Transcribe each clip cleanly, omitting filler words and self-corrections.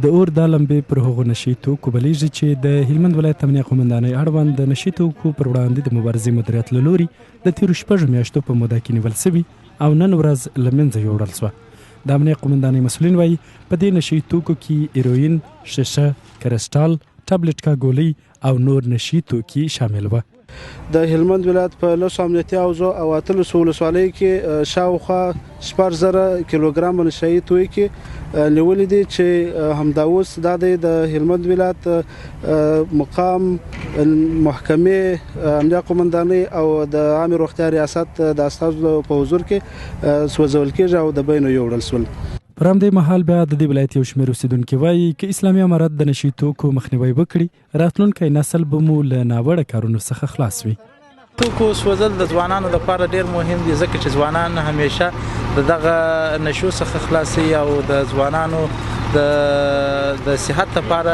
د اور دا لمبې پر هغو نشي توکو بلیږي چې د هلمند ولایت امنیه قومندانۍ اړوند د نشي توکو پر وړاندې د مبارزې مدیریت له لوري د تېرو شپږو میاشتو په موده کې نیول شوي او نن ورځ له منځه یوړل شوه. د امنیه قومندانۍ مسولین وایي، په دې نشي توکو کې ایروین، شیشه، کرسټال، ټابلیټکا ګولۍ او نور نشي توکي شامل وه. د هلمند ولایت په لسو امنیتي حوزو او 18 ولسوالیو کې شاوخوا 6000 کیلوګرام نشه یي توکي نیولي دي، چې همدا اوس دا د هلمند ولایت مقام محکمې، امنیه قومندانۍ او د عامې روغتیا ریاست د استازو په حضور کې سوځول کېږي او د بینو یوړل شول. پر همدې مهال بیا د دې ولایت یو شمېر اوسېدونکي وایي، که اسلامي امارت د نشي توکو مخنیوی وکړي، راتلونکی نسل به مو له ناوړه کارونو څخه خلاص وي. توکو سوځل د ځوانانو لپاره ډیر مهم دي، ځکه چې ځوانان همیشه د دغه نشو څخه خلاصي او د ځوانانو د صحت لپاره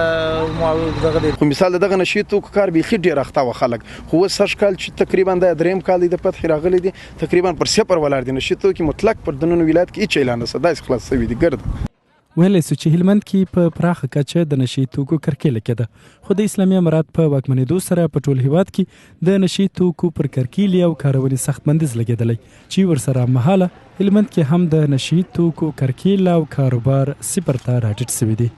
دغه دي. خو مثال دغه نشي توکو کار بیخي ډیر اخته و خلک، خو اوس سږ کال چې تقریبا د دریم کال دی د فتح راغلي دي، تقریبا پر صفر ولاړ دي. نشي توکي مطلق پر دننه ولایت کې هیڅ اعلان نشته، داسې خلاص شوي دي ګرد. ویلی سو چې هلمند کې په پراخه کچه د نشي توکو کرکیله کېده، خو د اسلامي امارت په واکمنېدو سره په ټول هیواد کې د نشي توکو پر کرکیلې او کارونې سخت بندیز لګېدلی، چې ورسره مهاله هلمند کې هم د نشي توکو کرکیله او کاروبار صفر ته راټیټ شوي دي.